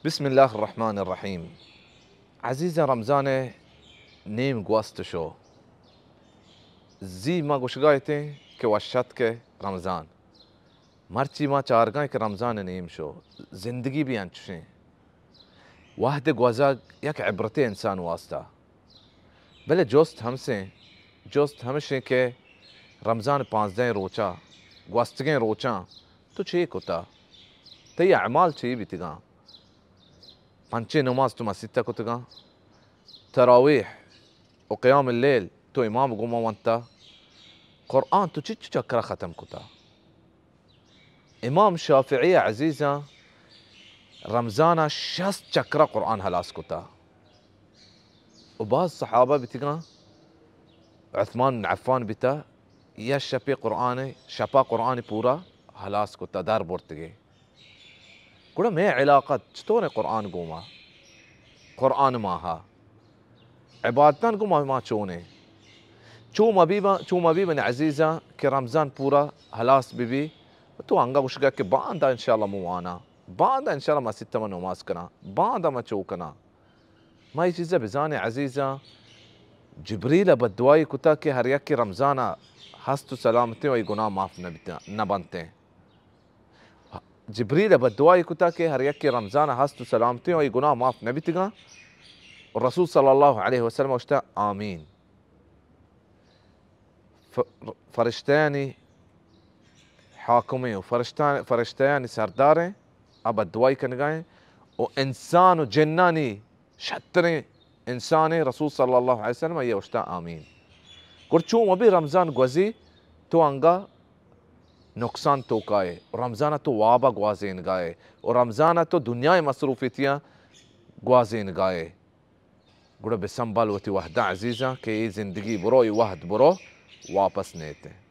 بسم اللہ الرحمن الرحیم۔ عزیزاں، رمضان ءِ نیم گوست شو۔ زی ما گوشگا اتیں کہ وش اتک رمضان۔ مرچی ما چارگائیں کہ رمضان ءِ نیم شو۔ زندگی بھی انچشیں۔ وہد گوزگ یک عبرتے انسان واسطہ۔ بلے جست ہمسیں، جست ہمشیں کہ رمضان پانزدہیں روچا، گوستگیں روچاں تو چے کتا؟ تئی اعمال چے بیتگاں؟ پنچیں نماز تو مسیت ءَ کتگاں؟ تراویح و قیام اللیل تو امام گوما ونتا؟ قرآن تو چچو چکرا ختم کتا؟ امام شافعی عزیزاں رمضان ءَ شست چکرا قرآن ہلاس کتا۔ و باز صحابہ بیتگاں، عثمان بن عفان بیتا، یا شپے قرآن، شپا قرآن پورا ہلاس کتا، در برتگے۔ گڑا مئے علاقہ چطور ایں قرآن گوما؟ قرآن ماہا عبادتان گوما ما چون ایں؟ چو مبی با، چو مبی من عزیزاں کہ رمضان پورا ہلاس بی بی، تو انگا گوشگا کہ باندا انشاءاللہ مو آنا، باندا انشاءاللہ مسیت ما نماز کنا، باندا ما چو کنا۔ ما اے چیزا بزانیں عزیزاں، جبریل ءَ بددعائی کتا کہ ہر یکے رمضان ءَ ہست و سلامتیں و اے گناہ معاف نہ بیتاں، نہ بنتیں۔ جبریل ءَ بددعائی کتا کہ ہر یکے رمضان ءَ ہست و سلامتیں و اے گناہ معاف نہ بیتگاں۔ و رسول صلی اللہ علیہ وسلم گوشتا، آمین۔ ف-، فرشتیانی حاکمیں و فرشتہ-، فرشتیانی سرداریں، آ بددعائی کنگائیں و انسان و جنانی شتریں انسانیں، رسول صلی اللہ علیہ وسلم آئی اوشتا آمین۔ گڑ چو مبی رمضان گوزی تو انگا نقصان توکائے، رمضان تو وابا گوازینگائے و رمضان تو دنیا مصروفیتیاں گوازینگائے۔ گڑا بسنبال وتی وہداں عزیزاں کہ اے زندگی برو، اے وہد برو، واپس نیتیں۔